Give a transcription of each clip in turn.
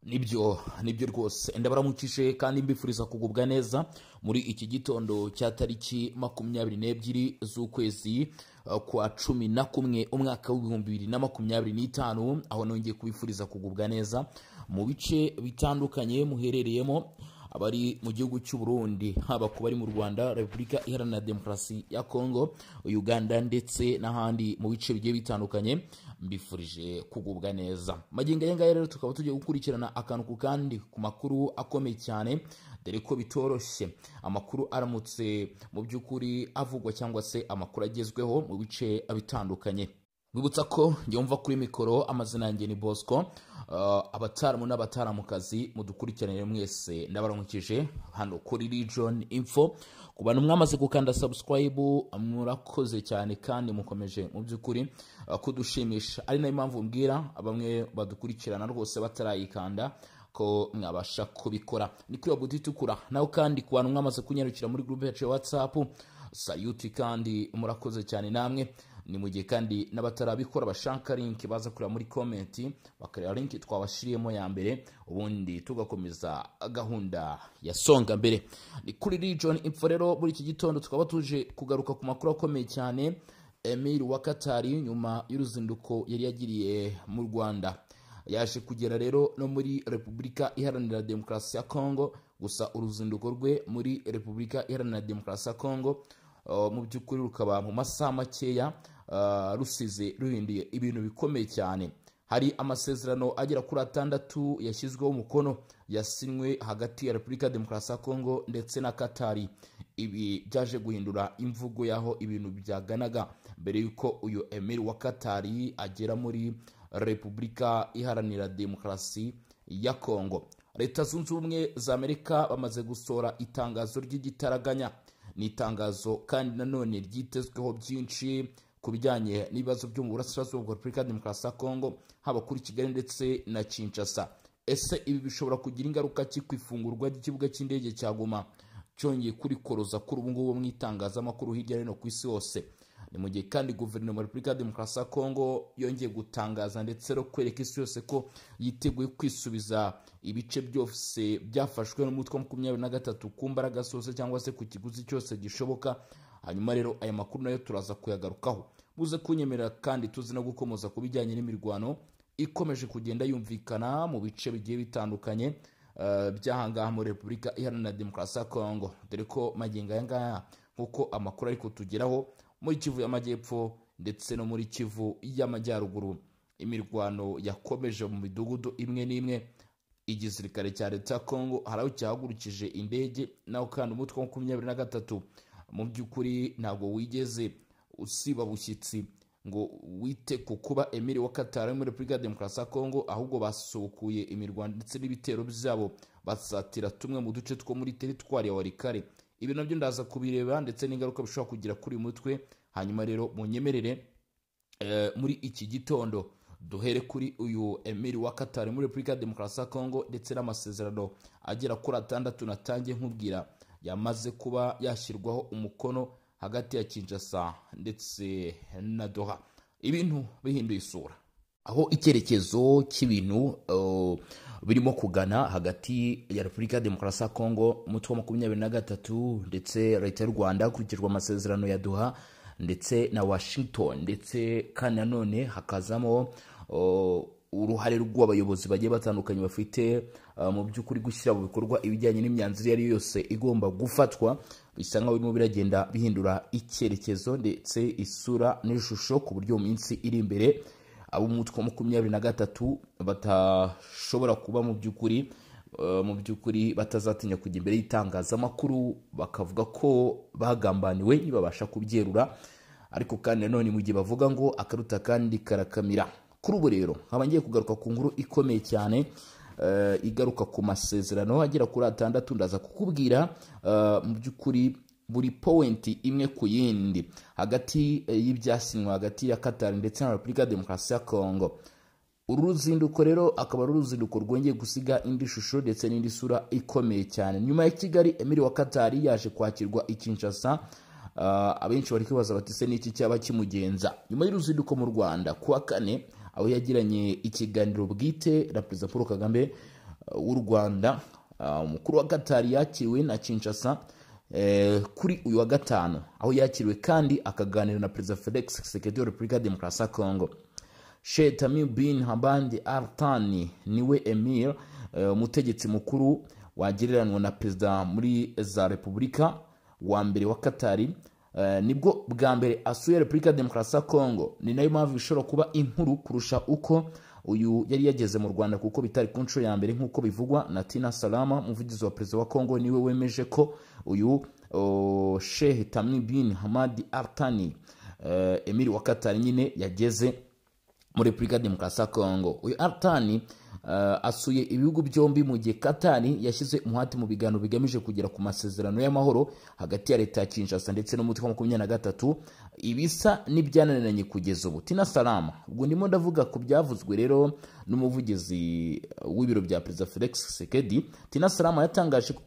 Nibyo rwose, ndabaramukije kandi mbifuriza kugubwa neza muri iki gitondo cya tariki 22 z'ukwezi kwa 11 umwaka w'2025, aho nongeye kubifuriza kugubwa neza mu bice bitandukanye muherereyemo, abari mu gihugu cy'u Burundi, haba ku bari mu Rwanda, Repubulika Iharanira Demokarasi ya Kongo, Uganda ndetse n'ahandi mu bice bigiye bitandukanye, mbifurije kugubwa neza. Magingo aya ngaya rero tukaba tugiye gukurikirana akantu ku kandi ku makuru akomeye cyane, dore ko bitoroshye amakuru aramutse mu by'ukuri avugwa cyangwa se amakuru agezweho mu bice bitandukanye. Mwibutsa ko yumva kuri mikoro, amazina yanjye ni Bosco. Abataramu n'abataramukazi mudukurikiranire mwese, ndabaramukije hano kuri Region Info. Ku bantu mwamaze gukanda subscribe, murakoze cyane kandi mukomeje mu by'ukuri kudushimisha, ari nayo mpamvu mbwira bamwe badukurikirana rwose batarayikanda ko mwabasha kubikora. Ni kuri buti itukura. Naho kandi ku bantu mwamaze kunyarukira muri groupe yacu ya WhatsApp, sayuti kandi murakoze cyane namwe. Ni mu gihe kandi n'abatarabikora bashaka link baza kureba muri comment, bakareba link twabashiriyemo ya mbere, ubundi tugakomeza gahunda ya songa mbere. Ni kuri Region Info rero muri iki gitondo tukaba tuje kugaruka ku makuru akomeye cyane. Emir wa Katari, nyuma y'uruzinduko yari yagiriye mu Rwanda, yaje kugera rero no muri Repubulika Iharanira Demokarasi ya Kongo. Gusa uruzinduko rwe muri Repubulika Iharanira Demokarasi ya Kongo mu by'ukuri rukaba mu masaha makeya rusize ruhinduye ibintu bikomeye cyane. Hari amasezerano agera kuri 6 yashyizweho umukono, yasinywe hagati ya Repubulika Demokarasi ya Kongo ndetse na Katari. Ibi byaje guhindura imvugo y'aho ibintu byaganaga mbere y'uko uyu Emir wa Katari agera muri Repubulika Iharanira Demokarasi ya Kongo. Leta Zunze Ubumwe za Amerika bamaze gusohora itangazo ry'igitaraganya. Ni itangazo kandi nanone ryitezweho byinshi ku bijyanye n'ibibazo byo mu burasirazuba bwa Repubulika Demokarasi ya Kongo, haba kuri Kigali ndetse na Kinshasa. Ese ibi bishobora kugira ingaruka ki ku ifungurwa ry'ikibuga cy'indege cya Goma cyongeye kurikoroza kuri ubu ngubu mu itangazamakuru hirya no hino ku isi hose? Ni mu gihe kandi guverinoma ya Repubulika Demokarasi ya Kongo yongeye gutangaza ndetse no kwereka isi yose ko yiteguye kwisubiza ibice byose byafashwe n'umutwe wa 23 ku mbaraga zose cyangwa se ku kiguzi cyose gishoboka. Hanyuma rero aya makuru nayo turaza kuyagarukaho, buze kunyemerera kandi tuzi no gukomoza ku bijyanye n'imirwano ikomeje kugenda yumvikana mu bice bigiye bitandukanye by'ahangaha muri Repubulika Iharanira Demokarasi ya Kongo, dore ko magingo aya ngaya nk'uko amakuru ari kutugeraho muri Kivu y'Amajyepfo ndetse no muri Kivu y'Amajyaruguru imirwano yakomeje mu midugudu imwe n'imwe. Igisirikare cya leta ya Kongo hari aho cyahagurukije indege, naho kandi umutwe wa 23 mu by'ukuri ntabwo wigeze usiba bushyitsi ngo wite ku kuba Emir wa Katari muri Repubulika Demokarasi ya Kongo, ahubwo basukuye imirwano ndetse n'ibitero byabo basatira tumwe mu duce two muri teritwari ya Walikale. Ibi nabyo ndaza kubireba ndetse n'ingaruka bishobora kugira kuri uyu mutwe. Hanyuma rero munyemerere muri iki gitondo duhere kuri uyu Emir wa Katari muri Repubulika Demokarasi ya Kongo ndetse n'amasezerano agera kuri 6 natangiye nkubwira yamaze kuba yashyirwaho umukono hagati ya Kinshasa ndetse na Doha. Ibintu bihinduye isura, aho icyerekezo cy'ibintu birimo kugana hagati ya Repubulika Demokarasi ya Kongo, umutwe wa 23 ndetse leta y'u Rwanda hakurikijwe amasezerano ya Doha ndetse na Washington, ndetse kandi nanone hakazamo uruhare rw'abayobozi bagiye batandukanye bafite mu by'ukuri gushyira mu bikorwa ibijyanye n'imyanzuro iyo ari yo yose igomba gufatwa. Bisa nkaho birimo biragenda bihindura icyerekezo ndetse isura n'ishusho, ku buryo mu minsi iri imbere ab'umutwe wa 23 batashobora kuba mu by'ukuri batazatinya kujya imbere y'itangazamakuru bakavuga ko bagambaniwe nibabasha kubyerura. Ariko kandi nanone mu gihe bavuga ngo akaruta kandi karakamira. Kuri ubu rero nkaba ngiye kugaruka ku nkuru ikomeye cyane igaruka ku masezerano agera kuri 6. Ndaza kukubwira mu by'ukuri buri point imwe ku yindi hagati y'ibyasinywe hagati ya Qatar ndetse na Repubulika Demokarasi ya Kongo. Uru ruzinduko rero akaba ari uruzinduko rwongeye gusiga indi shusho ndetse n'indi sura ikomeye cyane. Nyuma ya Kigali, Emir wa Qatar yaje kwakirwa i Kinshasa. Abenshi bari kwibaza bati se n'iki cyaba kimugenza nyuma y'uruzinduko mu Rwanda kuwa kane, aho yagiranye ikiganiro bwite na Perezida Paul Kagame. w'u Rwanda. Umukuru wa Katari yakiriwe na Kinshasa kuri uyu wa gatanu, aho yakiriwe kandi akaganira na Perezida Felix Tshisekedi wa Repubulika ya Demokarasi ya Kongo. Sheikh Tamim bin Hamad Al Thani niwe emir, umutegetsi mukuru wagereranwa na perezida muri za repubulika wa mbere wa Katari. Nibwo bwa mbere asuye Repubulika ya Demokarasi ya Kongo. Ni nayo mpamvu ishobora kuba inkuru kurusha uko uyu yari yageze mu Rwanda, kuko bitari ku nshuro ya mbere, nk'uko bivugwa na Tina Salama, umuvugizi wa perezida wa Kongo. Niwe wemeje ko uyu Sheikh Tamim bin Hamad Al Thani, emir wa Katari nyine, yageze muri Repubulika ya Demokarasi ya Kongo. Uyu Al Thani asuye ibihugu byombi mu gihe Katari yashyize umuhati mu biganiro bigamije kugera ku masezerano y'amahoro hagati ya leta ya Kinshasa ndetse n'umutwe wa 23, ibisa n'ibyananiranye kugeza ubu. Tina Salama, ubwo ndimo ndavuga ku byavuzwe rero n'umuvugizi w'ibiro bya Perezida Felix Tshisekedi. Tina Salama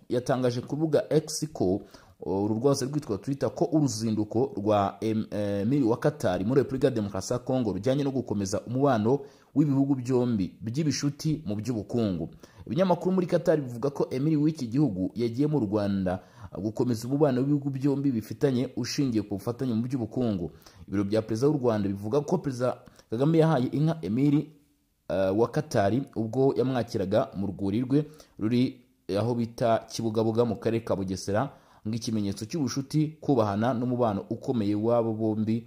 yatangaje ku rubuga X, ko uru rwose rwitwa Twitter, ko uruzinduko rwa emir wa Katari muri Repubulika ya Demokarasi ya Kongo rujyanye no gukomeza umubano w'ibihugu byombi by'ibishuti mu by'ubukungu. Ibinyamakuru muri Katari bivuga ko emir w'iki gihugu yagiye mu Rwanda gukomeza umubano w'ibihugu byombi bifitanye ushingiye ku bufatanye mu by'ubukungu. Ibiro bya perezida w'u Rwanda bivuga ko Perezida Kagame yahaye inka emir wa Katari ubwo yamwakiraga mu rwuri rwe ruri aho bita Kibugabuga mu karere ka Bugesera, nk'ikimenyetso cy'ubushuti, kubahana n'umubano ukomeye w'abo bombi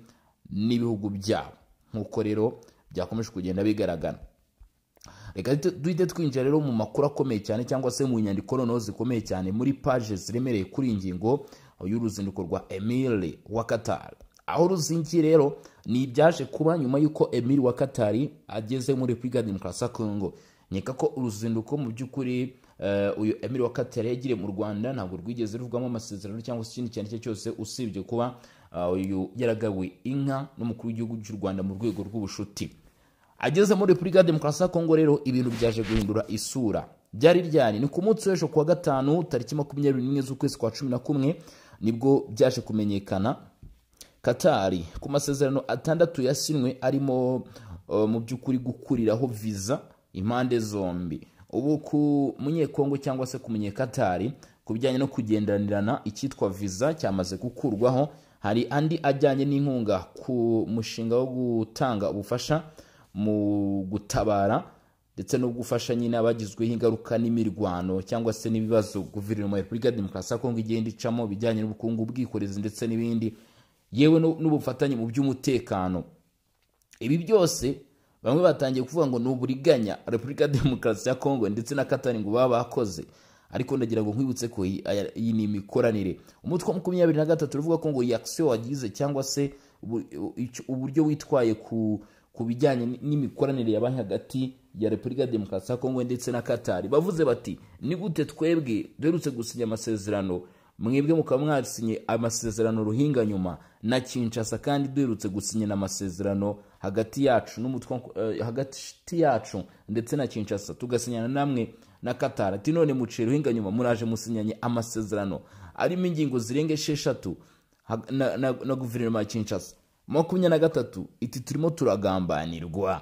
n'ibihugu byabo, nk'uko rero byakomeje kugenda bigaragara. Reka duhite twinjira rero mu makuru akomeye cyane, cyangwa se mu nyandiko noneho zikomeye cyane, muri paje ziremereye kuri iyi ngingo y'uruzinduko rwa emir wa Qatar. Aho ruzingiye rero ni ibyaje kuba nyuma y'uko emir wa Qatar ageze muri Repubulika ya Demokarasi ya Kongo. Nkeka ko uruzinduko mu by'ukuri uyu emir wa Qatar yagiriye mu Rwanda ntabwo rwigeze ruvugwamo amasezerano cyangwa se ikindi kintu icyo cyose, usibye kuba uyu yaragawe inka n'umukuru w'igihugu cy'u Rwanda mu rwego rw'ubushuti. Ageze muri Repubulika ya Demokarasi ya Kongo rero, ibintu byaje guhindura isura. Byari ryari? Ni ku munsi w'ejo kuwa gatanu, tariki 21 z'ukwezi kwa 11, nibwo byaje kumenyekana Katari ku masezerano atandatu yasinywe, arimo mu by'ukuri gukuriraho viza impande zombi. Ubu ku Munyekongo cyangwa se ku Munyekatari, ku bijyanye no kugenderanirana, icyitwa viza cyamaze gukurwaho. Hari andi ajyanye n'inkunga ku mushinga wo gutanga ubufasha mu gutabara ndetse no gufasha nyine abagizweho ingaruka n'imirwano cyangwa se n'ibibazo guverinoma ya Repubulika ya Demokarasi ya Kongo igenda icamo, bijyanye n'ubukungu, ubwikorezi ndetse n'ibindi, yewe n'ubufatanye mu by'umutekano. Ibi byose bamwe batangiye kuvuga ngo ni uburiganya Repubulika ya Demokarasi ya Kongo ndetse na Katari ngo baba bakoze, ariko ndagira ngo nkwibutse ko iyi ni imikoranire. Umutwe wa 23 uruvuga ko ngo iyi action wagize, cyangwa se uburyo witwaye ku bijyanye n'imikoranire yabaye hagati ya Repubulika ya Demokarasi ya Kongo ndetse na Katari, bavuze bati: "Ni gute twebwe duherutse gusinya amasezerano, mwebwe mukaba mwasinye amasezerano ruhinga nyuma na Kinshasa, kandi duherutse gusinya amasezerano hagati yacu n'umutwe, hagati yacu ndetse na Kinshasa, tugasinyana namwe na Qatar?" Ati: "None muciye ruhinga nyuma, muraje musinyanye amasezerano arimo ingingo zirenga 6 na guverinoma ya Kinshasa." 23 iti: "Turimo turagambanirwa."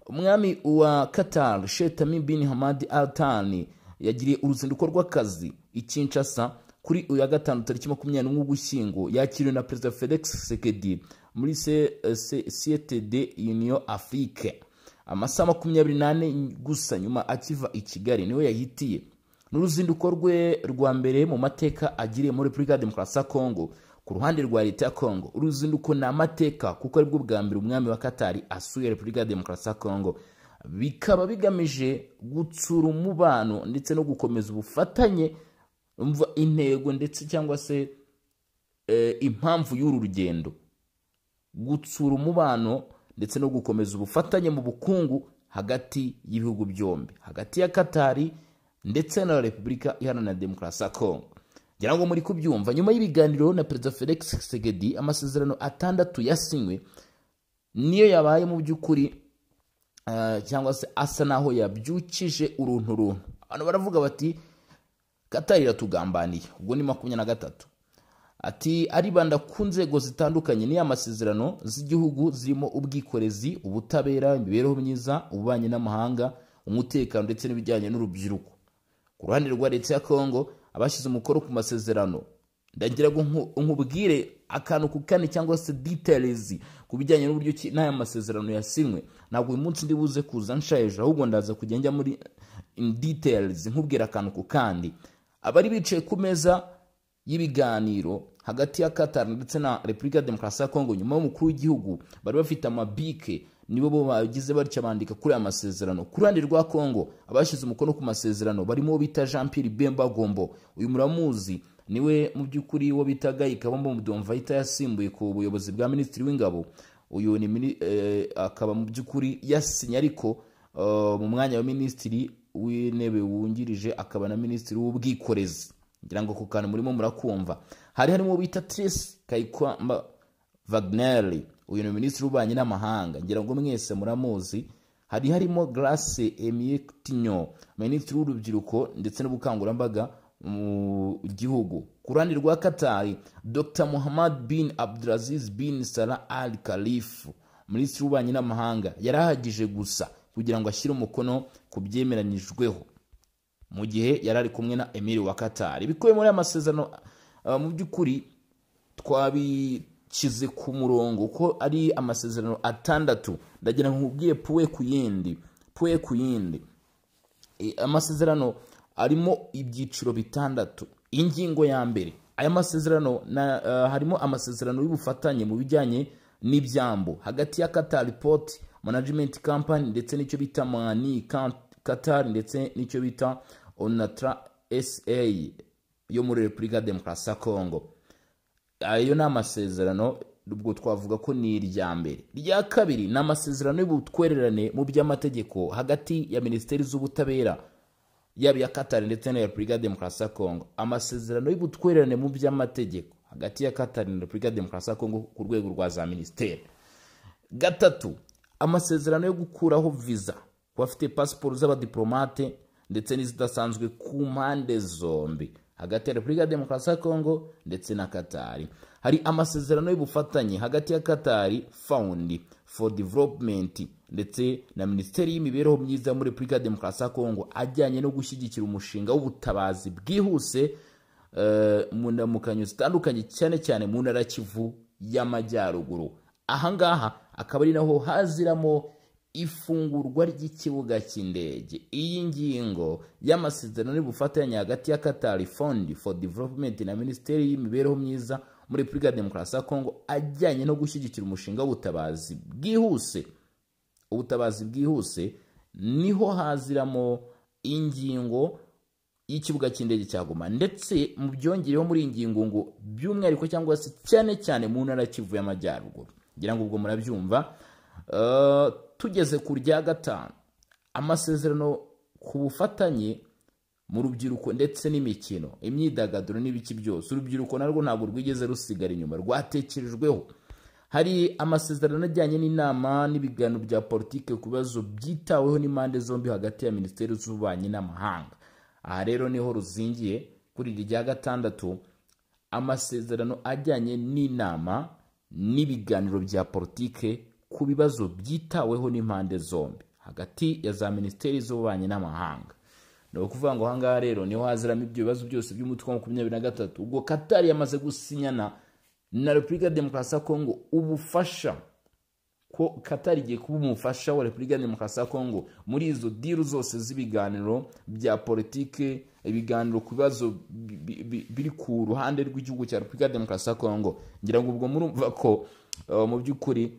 Umwami wa Qatar, Sheikh Tamim bin Hamad Al Thani, yagiriye uruzinduko rw'akazi i Kinshasa kuri uyu wa gatanu, tariki 21 Ugushyingo. Yakiriwe na Perezida Felix Tshisekedi muri Siège de Union Afrique, amasaha 24 gusa nyuma akiva i Kigali niwe yahitiye. N'uruzinduko rwe rwa mbere mu mateka agiriye muri Repubulika ya Demokarasi ya Kongo. Ku ruhande rwa leta ya Kongo, uruzinduko ni amateka, kuko aribwo bwa mbere umwami wa Katari asuye Repubulika ya Demokarasi ya Kongo, bikaba bigamije gutsura umubano ndetse no gukomeza ubufatanye. Umva intego ndetse cyangwa se impamvu y'uru rugendo: gutsura umubano ndetse no gukomeza ubufatanye mu bukungu hagati y'ibihugu byombi, hagati ya Katari ndetse na Repubulika Iharanira Demokarasi ya Kongo. Ngira ngo muri kubyumva. Nyuma y'ibiganiro na Perezida Felix Tshisekedi, amasezerano atandatu yasinywe niyo yabaye mu by'ukuri cyangwa se asa naho yabyukije uruntu runtu. Abantu baravuga bati: "Katari iratugambaniye." Ubwo ni 23. Ati aribanda ku nzego zitandukanye niyo amasezerano z'igihugu, zirimo ubwikorezi, ubutabera, imibereho myiza, ububanyi n'amahanga, umutekano ndetse n'ibijyanye n'urubyiruko. Ku ruhande rwa leta ya Kongo, abashyize umukono ku masezerano, ndagira ngo nkubwire akantu ku kane cyangwa se details ku bijyanye n'uburyo ki n'aya masezerano yasinywe. Ntabwo uyu munsi ndi buze kuza nshaje, ahubwo ndaza kujya njya muri in details, nkubwira akantu ku kandi. Abari bicaye ku meza y'ibiganiro hagati ya Qatar ndetse na Repubulika ya Demokarasi ya Kongo, nyuma y'umukuru w'igihugu, bari bafite amabike, nibo bo bagize batya bandika kuri aya masezerano. Ku ruhande rwa Kongo, abashyize umukono ku masezerano barimo uwo bita Jean Pierre Bemba Gombo. Uyu muramuzi, niwe mu by'ukuri wo bita Guy Kabombo Mudomvayita yasimbuye ku buyobozi bwa minisitiri w'ingabo. Uyu ni akaba mu by'ukuri yasinye, ariko mu mwanya wa minisitiri w'intebe wungirije, akaba na minisitiri w'ubwikorezi. Ngira ngo ku kantu murimo murakumva. Hari harimo bita Thérèse Kayikwamba Wagner, uyu ni minisitiri w'ububanyi n'amahanga, ngira ngo mwese muramuzi. Hari harimo Grace Emile Tinyo, minisitiri w'urubyiruko ndetse n'ubukangurambaga mu gihugu. Ku ruhande rwa Qatar, Dr Muhammad bin Abdulaziz bin Salah Al Khalif, minisitiri w'ububanyi n'amahanga, yarahagije gusa kugira ngo ashyire umukono ku byemeranyijweho, mu gihe yari ari kumwe na Emir wa Qatar. Ibikubiye muri aya masezerano mu by'ukuri twabishyize ku murongo ko ari amasezerano atandatu. Ndagira ngo nkubwire point ku yindi, point ku yindi. Amasezerano arimo ibyiciro bitandatu. Ingingo ya mbere, aya masezerano harimo amasezerano y'ubufatanye mu bijyanye n'ibyambo hagati ya Qatar Port Management Company ndetse n'icyo bita Mani Qatar ndetse n'icyo bita Onatra SA yo muri Repubulika Demokarasi ya Congo. Ayo ni amasezerano, ubwo twavuga ko ni irya mbere. Irya kabiri ni amasezerano y'ubutwererane mu by'amategeko hagati ya minisiteri z'ubutabera, yaba iya Qatar ndetse na Repubulika ya Demokarasi ya Congo. Amasezerano y'ubutwererane mu by'amategeko hagati ya Qatar na Repubulika ya Demokarasi ya Congo ku rwego rwa za minisiteri. Gatatu, amasezerano yo gukuraho visa ku bafite pasiporo z'abadiplomate ndetse n'izidasanzwe ku mpande zombi, hagati ya Repubulika ya Demokarasi ya Congo ndetse na Qatar. Hari amasezerano y'ubufatanye hagati ya Qatar Fund for Development ndetse na Minisiteri y'Imibereho Myiza muri Repubulika ya Demokarasi ya Congo, ajyanye no gushyigikira umushinga w'ubutabazi bwihuse mu ndamukanyo zitandukanye, cyane cyane mu ntara Kivu y'Amajyaruguru. Ahangaha akaba ari naho haziramo ifungurwa ry'ikibuga cy'indege. Iyi ngingo y'amasezerano y'ubufatanye hagati ya Qatar Fund for Development na Minisiteri y'Imibereho Myiza muri Repubulika ya Demokarasi ya Congo, ajyanye no gushyigikira umushinga w'ubutabazi bwihuse, ubutabazi bwihuse, niho haziramo ingingo y'ikibuga cy'indege cya Goma. Ndetse mu byongereho muri iyi ngingo ngo by'umwihariko cyangwa se cyane cyane mu ntara Kivu y'Amajyaruguru. Ngira ngo ubwo murabyumva. Tugeze ku rya gatanu, amasezerano ku bufatanye mu rubyiruko ndetse n'imikino, imyidagaduro n'ibiki byose. Urubyiruko narwo ntabwo rwigeze rusigara inyuma, rwatekerejweho. Hari amasezerano ajyanye n'inama n'ibiganiro bya politike ku bibazo byitaweho n'impande zombi hagati ya minisiteri z'ububanyi n'amahanga. Aha rero niho ruzingiye kuri iri rya gatandatu, amasezerano ajyanye n'inama n'ibiganiro bya politike ku bibazo byitaweho n'impande zombi hagati ya za minisiteri z'ububanyi n'amahanga. Ni ukuvuga ngo ahangaha rero niho haziramo ibyo bibazo byose by'umutwe wa 23. Ubwo Qatar yamaze gusinyana na Repubulika ya Demokarasi ya Kongo ubufasha, ko Qatar igiye kuba umufasha wa Repubulika ya Demokarasi ya Kongo muri izo deal zose z'ibiganiro bya politike, ibiganiro ku bibazo biri ku ruhande rw'igihugu cya Repubulika ya Demokarasi ya Kongo. Ngira ngo ubwo murumva ko mu by'ukuri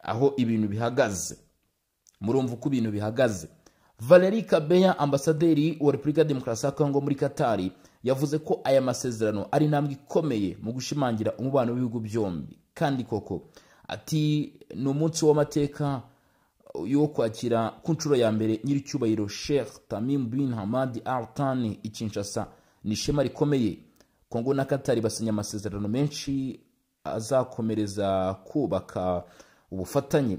aho ibintu bihagaze, murumva uko ibintu bihagaze. Valerie Kabeya, ambasaderi wa Repubulika ya Demokarasi ya Kongo muri Qatar, yavuze ko aya masezerano ari intambwe ikomeye mu gushimangira umubano w'ibihugu byombi. Kandi koko, ati ni umunsi w'amateka yo kwakira ku nshuro ya mbere nyiricyubahiro Sheikh Tamim bin Hamad Al Thani i Kinshasa. Ni ishema rikomeye. Kongo na Qatar basinya amasezerano menshi azakomereza kubaka ubufatanye.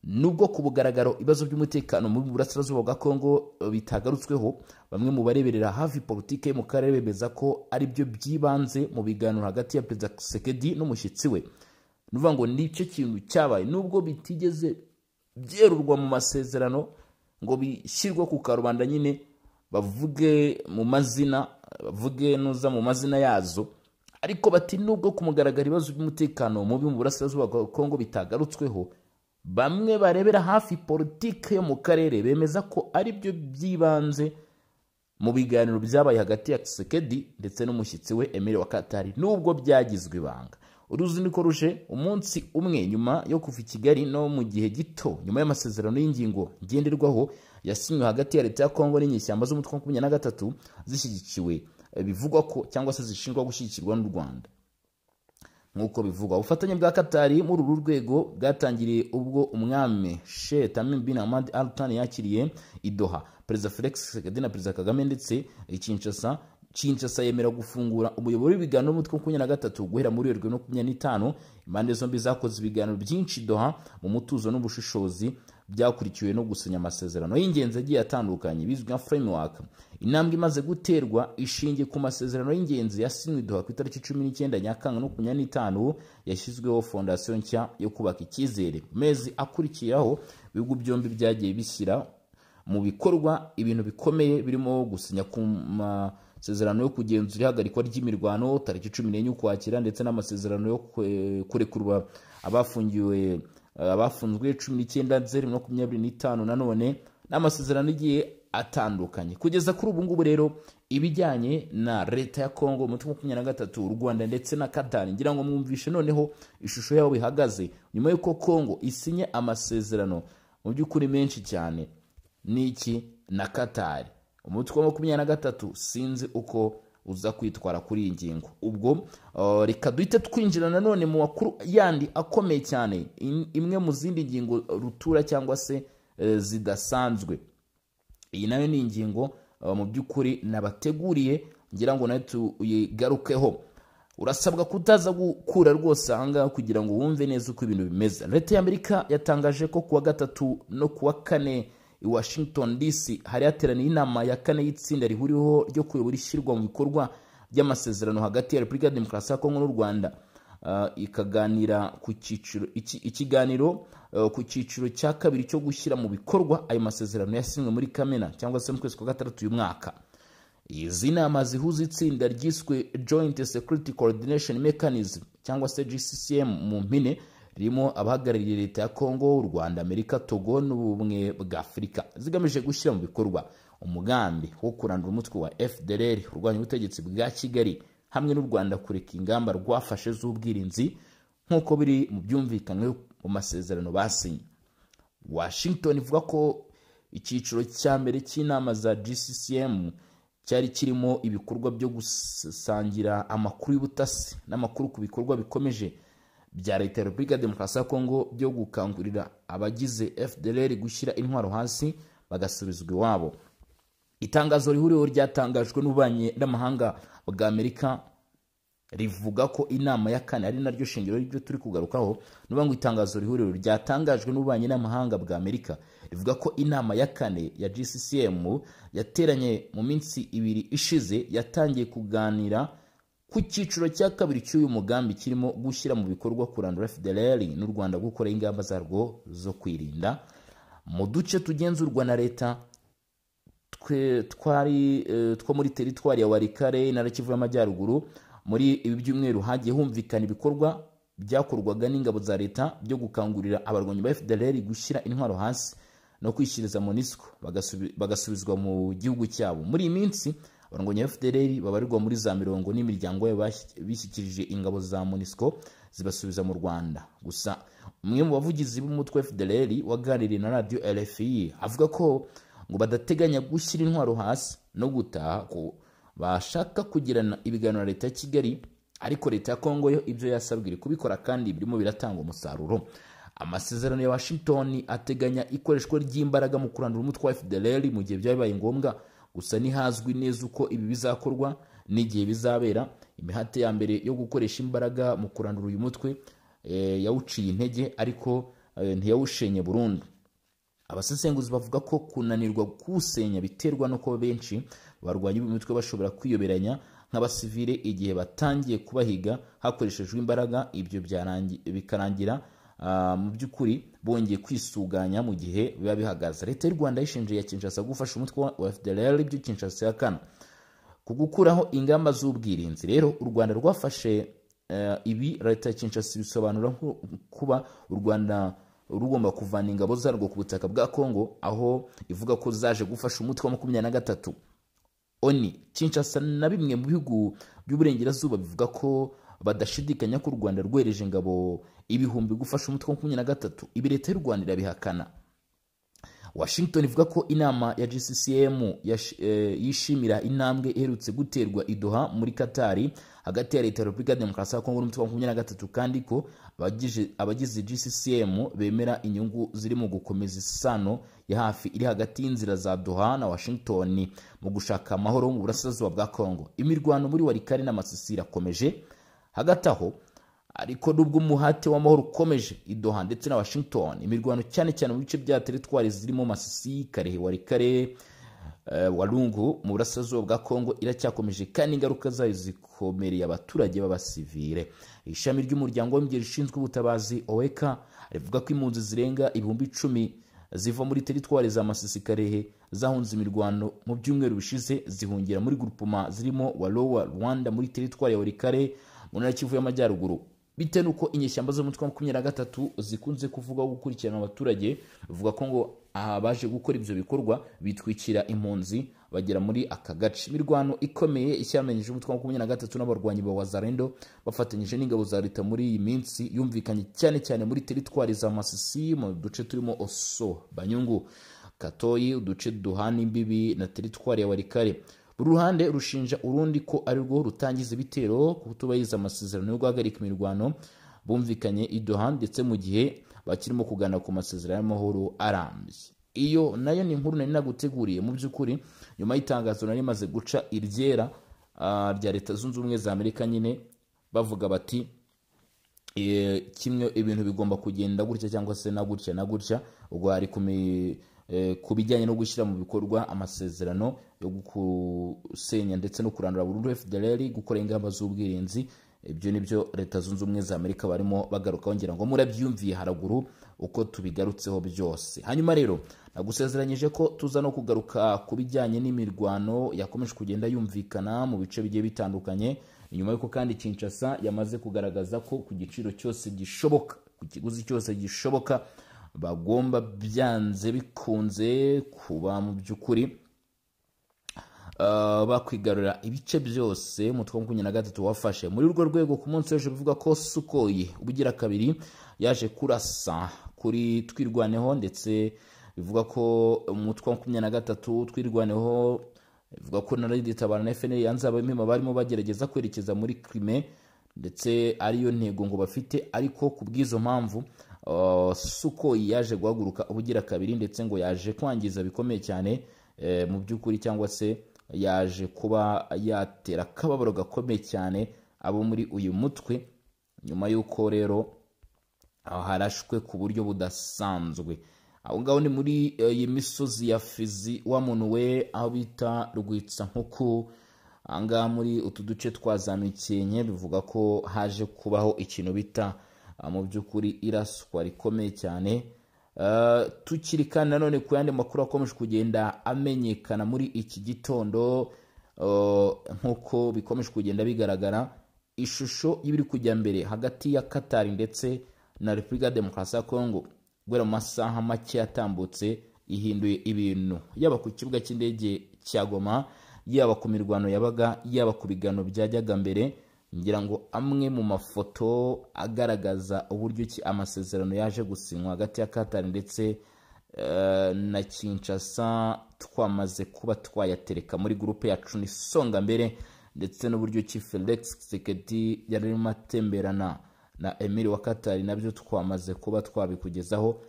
Nubwo ku bugaragaro ibibazo by'umutekano mu burasirazuba bwa Kongo bitagarutsweho, bamwe mu bareberera hafi politike mu karere bemeza ko ari byo byibanze mu biganiro hagati ya Perezida Tshisekedi n'umushyitsi we. Nuvuga ngo nicyo kintu cyabaye, nubwo bitigeze byerurwa mu masezerano ngo bishyirwe ku karubanda nyine. Bavuge mu mazina, bavuge nuza mu mazina yazo. Ariko bati nubwo ku mugaragaro ibibazo by'umutekano mubi mu burasirazuba bwa Kongo bitagarutsweho, bamwe barebera hafi politike yo mu karere bemeza ko ari byo by'ibanze mu biganiro byabaye hagati ya Tshisekedi ndetse n'umushyitsi we Emir wa Katari, nubwo byagizwe ibanga. Uruzinduko ruje umunsi umwe nyuma yo kuva i Kigali, no mu gihe gito nyuma y'amasezerano y'ingingo ngenderwaho yasinywe hagati ya leta ya Kongo n'inyeshyamba z'umutwe wa 23 zishyigikiwe, bivugwa ko cyangwa se zishinjwa gushyigikirwa n'u Rwanda. Nk'uko bivugwa, ubufatanye bwa Katari muri uru rwego bwatangiriye ubwo umwami Sheikh Tamim bin Hamad Al Thani yakiriye i Doha Perezida Felix Tshisekedi na Perezida Kagame, ndetse i Kinshasa yemera gufungura umuyoboro w'ibiganiro n'umutwe wa 23 guhera muri 2025. Impande zombi zakoze ibiganiro byinshi Doha mu mutuzo n'ubushishozi, byakurikiwe no gusinya amasezerano y'ingenzi agiye atandukanye bizwi nka framework. Intambwe imaze guterwa ishingiye ku masezerano y'ingenzi yasinywe Doha ku itariki 19 Nyakanga 25, yashyizweho fondasiyo nshya yo kubaka icyizere. Mu mezi akurikiraho, ibihugu byombi byagiye bishyira mu bikorwa ibintu bikomeye, birimo gusinya ku masezerano yo kugenzura ihagarikwa ry'imirwano tariki 14 Ukwakira, ndetse n'amasezerano yo kurekurwa abafungiwe, abafunzwe 19 Nzeri 25, nanone n'amasezerano agiye atandukanye. Kugeza kuri ubu ngubu rero, ibijyanye na leta ya Kongo, umutwe 23, u Rwanda ndetse na Qatar, ngira ngo mwumvishe noneho ishusho yaho bihagaze nyuma y'uko Kongo isinye amasezerano mu by'ukuri menshi cyane n'iki na Qatar. Umutwe wa 23 sinzi uko uza kwitwara kuri iyi ngingo. Ubwo reka duhite twinjira nanone mu makuru yandi akomeye cyane, imwe mu zindi ngingo rutura cyangwa se zidasanzwe. Iyi nayo ni ingingo mu by'ukuri nabateguriye, ngira ngo nayo tuyigarukeho. Urasabwa kutaza gukura rwose ahangaha kugira ngo wumve neza uko ibintu bimeze. Leta y'Amerika yatangaje ko kuwa gatatu no kuwa kane i Washington DC hari hateraniye inama ya kane y'itsinda rihuriweho ryo kuyobora ishyirwa mu bikorwa by'amasezerano hagati ya Repubulika ya Demokarasi ya Kongo n'u Rwanda, ikaganira ku cyiciro ikiganiro ku cyiciro cya kabiri cyo gushyira mu bikorwa ayo masezerano yasinywe muri Kamena cyangwa se mu kwezi kwa gatandatu uyu mwaka. Izi nama zihuza itsinda ryiswe Joint Security Coordination Mechanism cyangwa se GCCM mu mpine, ririmo abahagarariye leta ya Kongo, u Rwanda, Amerika, Togo n'Ubumwe bwa Afurika, zigamije gushyira mu bikorwa umugambi wo kurandura umutwe wa FDLR urwanya ubutegetsi bwa Kigali, hamwe n'u Rwanda kureka ingamba rwafashe z'ubwirinzi nk'uko biri mu byumvikanywe mu masezerano basinye. Washington ivuga ko icyiciro cya mbere cy'inama za GCCM cyari kirimo ibikorwa byo gusangira amakuru y'ubutasi n'amakuru ku bikorwa bikomeje bya leta ya Repubulika ya Demokarasi ya Kongo byo gukangurira abagize FDLR gushyira intwaro hasi bagasubizwa iwabo. Itangazo rihuriweho ryatangajwe n'ububanyi n'amahanga bwa Amerika rivuga ko inama ya kane, ari naryo shingiro ry'ibyo turi kugarukaho, nuba ngo itangazo rihuriweho ryatangajwe n'ububanyi n'amahanga bwa Amerika rivuga ko inama ya kane ya GCCM yateranye mu minsi 2 ishize yatangiye kuganira ku cyiciro cya kabiri cy'uyu mugambi, kirimo gushyira mu bikorwa kurandura FDLR n'u Rwanda gukora ingamba zarwo zo kwirinda mu duce tugenzurwa na leta twari two muri teritwari ya Walikale, intara Kivu y'Amajyaruguru. Muri ibi byumweru hagiye humvikana ibikorwa byakorwaga n'ingabo za leta byo gukangurira abarwanyi ba FDLR gushyira intwaro hasi no kwishyiriza MONUSCO bagasubizwa mu gihugu cyabo. Muri iyi minsi abarwanyi ba FDLR babarirwa muri za mirongo n'imiryango yabo bishyikirije ingabo za MONUSCO zibasubiza mu Rwanda. Gusa umwe mu bavugizi b'umutwe FDLR waganiriye na radio RFI avuga ko ngo badateganya gushyira intwaro hasi no gutaha, ko bashaka kugirana ibiganiro na leta ya Kigali, ariko leta ya Kongo yo ibyo yasabwe iri kubikora kandi birimo biratanga umusaruro. Amasezerano ya Washington ateganya ikoreshwa ry'imbaraga mu kurandura umutwe wa FDLR mu gihe byabaye ngombwa, gusa ntihazwi neza uko ibi bizakorwa n'igihe bizabera. Imihate ya mbere yo gukoresha imbaraga mu kurandura uyu mutwe yawuciye intege, ariko ntiyawushenye burundu. Abasesenguzi bavuga ko kunanirwa kuwusenya biterwa n'uko benshi barwanya uyu mutwe bashobora kwiyoberanya nk'abasivile igihe batangiye kubahiga hakoreshejwe imbaraga, ibyo bikarangira mu by'ukuri bongeye kwisuganya mu gihe biba bihagaze. Leta y'u Rwanda yishinje ya Kinshasa gufasha umutwe wa FDLR, ibyo Kinshasa yakana. Ku gukuraho ingamba z'ubwirinzi rero u Rwanda rwafashe ibi, leta ya Kinshasa bisobanura kuba u Rwanda rugomba kuvana ingabo zarwo ku butaka bwa Kongo, aho ivuga ko zaje gufasha umutwe wa 23. ONU, Kinshasa na bimwe mu bihugu by'uburengerazuba bivuga ko badashidikanya ko u Rwanda rwereje ingabo ibihumbi gufasha umutwe wa 23. Ibi leta y'u Rwanda irabihakana. Washington ivuga ko inama ya GCCM yishimira intambwe iherutse guterwa i Doha muri Katari hagati ya Leta ya Repubulika ya Demokarasi ya Kongo n'umutwe wa 23, kandi ko abagize GCCM bemera inyungu ziri mu gukomeza isano ya hafi iri hagati y'inzira za Doha na Washington mu gushaka amahoro mu burasirazuba bwa Kongo. Imirwano muri Walikale na Masisi irakomeje. Hagati aho ariko, nubwo umuhate w'amahoro ukomeje i Doha ndetse na Washington, imirwano cyane cyane mu bice bya teritwari zirimo Masisi, Karehe, Walikale, Walungu mu burasirazuba bwa Kongo iracyakomeje, kandi ingaruka zayo zikomereye abaturage b'abasivile. Ishami ry'umuryango w'abibumbye rishinzwe ubutabazi OECA rivuga ko impunzi zirenga 10,000 ziva muri teritwari za Masisi, Karehe zahunze imirwano mu byumweru bishize, zihungira muri grupema zirimo Walowa Rwanda muri teritwari ya Walikale mu ntara Kivu y'Amajyaruguru. Bitewe n'uko inyeshyamba z'umutwe wa 23 zikunze kuvuga gukurikirana abaturage, bavuga ko ngo aha baje gukora ibyo bikorwa bitwikira impunzi bagera muri aka gace. Imirwano ikomeye ishyamenyije umutwe wa 23 n'abarwanyi ba Wazalendo bafatanyije n'ingabo za leta muri iyi minsi yumvikanye cyane cyane muri teritwari za Masisi mu duce turimo Oso, Banyungu, Katoyi, uduce duhana imbibi na teritwari ya Walikale. Buri ruhande rushinja urundi ko ari rwo rutangiza ibitero kutubahiriza amasezerano yo guhagarika imirwano bumvikanye i Doha, ndetse mu gihe bakirimo kugana ku masezerano y'amahoro arambye. Iyo nayo ni inkuru nari naguteguriye mu by'ukuri nyuma y'itangazo nari maze guca iryera rya Leta Zunze Ubumwe za Amerika, nyine bavuga bati kimwe ibintu bigomba kugenda gutya cyangwa se na gutya na gutya. Ubwo hari ku bijyanye no gushyira mu bikorwa amasezerano yo gusenya ndetse no kurandura burundu FDLR, gukora ingamba z'ubwirinzi. Ibyo nibyo Leta Zunze Ubumwe za Amerika barimo bagaruka, ngira ngo murabyumviye haraguru uko tubigarutseho byose. Hanyuma rero nagusezeranyije ko tuza no kugaruka ku bijyanye n'imirwano yakomeje kugenda yumvikana mu bice bigiye bitandukanye, nyuma y'uko kandi Kinshasa yamaze kugaragaza ko ku giciro cyose gishoboka, ku kiguzi cyose gishoboka, bagomba byanze bikunze kuba mu by'ukuri bakwigarura ibice byose umutwe wa 23 wafashe. Muri urwo rwego ku munsi w'ejo bivuga ko Sukoyi ubugira kabiri yaje kurasa kuri Twirwaneho, ndetse bivuga ko umutwe wa 23 Twirwaneho bivuga ko na Tabara na FNL yanze abamema barimo bagerageza kwerekeza muri Crimea, ndetse ariyo ntego ngo bafite. Ariko ku bw'izo mpamvu Sukoyi yaje guhaguruka ubugira kabiri, ndetse ngo yaje kwangiza bikomeye cyane mu by'ukuri, cyangwa se yaje kuba yatera akababaro gakomeye cyane abo muri uyu mutwe, nyuma y'uko rero harashwe ku buryo budasanzwe. Aho ngaho ni muri iyi misozi ya Fizi wa muntu we, aho bita Rwitsa nkuku, aha ngaha muri utu duce twa za Mikenke, bivuga ko haje kubaho ikintu bita mu by'ukuri iraswa rikomeye cyane. Tukiri kandi nanone ku yandi makuru akomeje kugenda amenyekana muri iki gitondo, nk'uko bikomeje kugenda bigaragara, ishusho y'ibiri kujya mbere hagati ya Qatar ndetse na Repubulika ya Demokarasi ya Kongo guhera mu masaha make yatambutse ihinduye ibintu, yaba ku kibuga cy'indege cya Goma, yaba ku mirwano yabaga, yaba ku bigano byajyaga mbere. Ngira ngo amwe mu mafoto agaragaza uburyo ki amasezerano yaje gusinywa hagati ya Qatar ndetse na Kinshasa twamaze kuba twayatereka muri groupe yacu ni Songa Mbere, ndetse n'uburyo ki Felix Tshisekedi yarimo atemberana na Emir wa Qatar nabyo twamaze kuba twabikugezaho.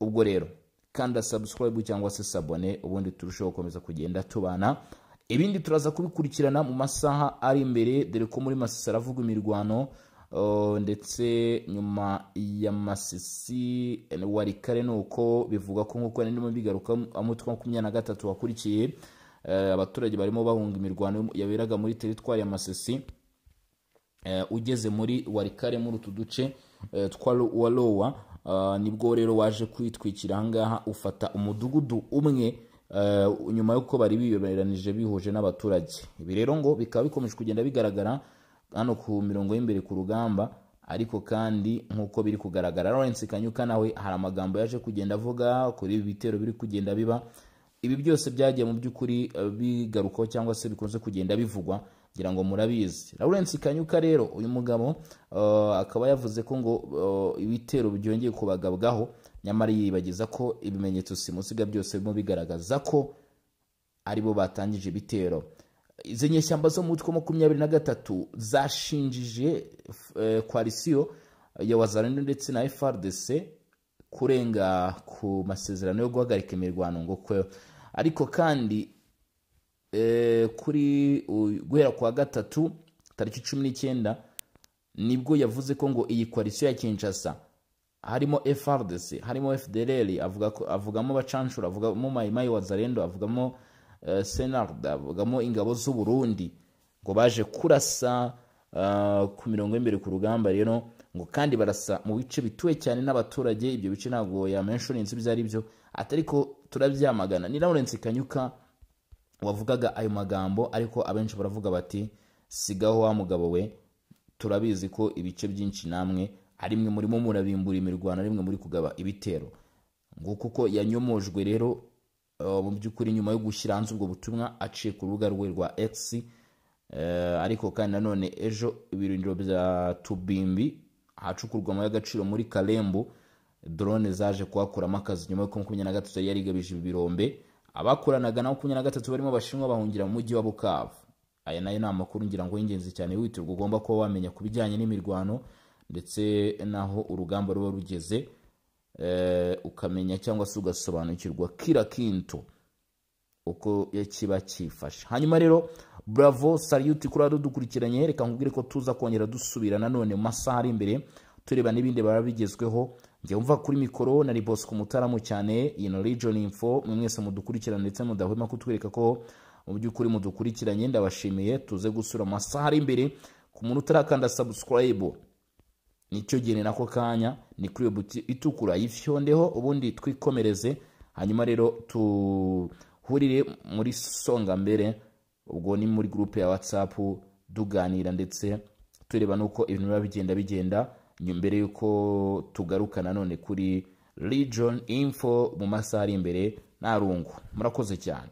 Ubwo rero kanda subscribe cyangwa se sabone, ubundi turusheho gukomeza kugenda tubana. Ibindi turaza kubikurikirana mu masaha ari imbere, dore ko muri Masisi aravuga imirwano, ndetse nyuma ya Masisi Walikale nuko bivuga ko nkuko ndimo bigaruka umutwe wa 23 wakurikiye abaturage barimo bahunga imirwano yaberaga muri teritwari ya Masisi, ugeze muri Walikale muri utu duce twa Walowa. Nibwo rero waje kwitwikira ahangaha ufata umudugudu umwe, nyuma y'uko bari biyoberanije bihuje n'abaturage. Ibi rero ngo bikaba bikomeje kugenda bigaragara hano ku mirongo y'imbere ku rugamba. Ariko kandi nk'uko biri kugaragara, Lawrence Kanyuka nawe hari amagambo yaje kugenda avuga kuri ibi bitero biri kugenda biba. Ibi byose byagiye mu by'ukuri bigarukaho cyangwa se bikunze kugenda bivugwa, ngira ngo murabizi. Lawrence Kanyuka rero, uyu mugabo akaba yavuze ko ngo ibitero byongeye kubagabwaho, nyamara yibagiza ko ibimenyetso simusiga byose birimo bigaragaza ko aribo batangije ibitero. Izi nyeshyamba zo mu mutwe wa 23 zashinjije coalition ya Wazalendo ndetse na FARDC kurenga ku masezerano yo guhagarika imirwano, ngo kwe ariko kandi kuri guhera kuwa gatatu tariki 19 nibwo yavuze ko ngo iyi coalition ya Kinshasa harimo FARDC, harimo FDLR, avuga ko avugamo abacanshuro, avugamo Maimai Wazalendo, avugamo Senard, avugamo ingabo z'u Burundi, ngo baje kurasa ku mirongo y'imbere ku rugamba. Rero ngo kandi barasa mu bice bituwe cyane n'abaturage. Ibyo bice ntabwo yamentioninze ibyo ari byo, atari ko turabyamagana. Ni Lawrence Kanyuka wavugaga ayo magambo, ariko abenshi baravuga bati: "Sigaho wa mugabo we, turabizi ko ibice byinshi namwe ari mwe murimo murabimbura imirwano, ari mwe muri kugaba ibitero." Nguko uko yanyomojwe rero mu by'ukuri nyuma yo gushyira hanze ubwo butumwa aciye ku rubuga rwe rwa X. Ariko kandi nanone ejo ibirindiro bya Tubimbi ahacukurwa amabuye y'agaciro muri Karembo, drone zaje kuhakuramo akazi nyuma y'uko 23 yari yarigabije ibi birombe. Abakoranaga na 23 barimo Abashinwa bahungira mu mujyi wa Bukavu. Aya nayo ni amakuru ngira ngo y'ingenzi cyane wihutirwa ugomba kuba wamenya ku bijyanye n'imirwano ndetse n'aho urugamba ruba rugeze, ukamenya cyangwa se ugasobanukirwa kila kintu uko kiba cyifashe. Hanyuma rero, bravo, salute kuri dukurikiranye. Reka nkubwire ko tuza kongera dusubira nanone mu masaha ari imbere, tureba n'ibindi baba bigezweho. Njye wumva kuri mikoro na Bosco Mutaramu cyane in Region Info. Mwe mwese mudukurikirana ndetse mudahwema kutwereka ko mu by'ukuri mudukurikiranye, ndabashimiye. Tuze gusura mu masaha ari imbere. Ku muntu utarakanda subscribe, nicyo gihe, nako kanya, ni kuri iyo buti itukura, yifyondeho ubundi twikomereze. Hanyuma rero tuhurire muri Songa Mbere, ubwo ni muri groupe ya WhatsApp, tuganira ndetse tureba nuko ibintu biba bigenda mbere yuko tugaruka nanone kuri Region Info mu masaha ari imbere. Nta rungu, murakoze cyane.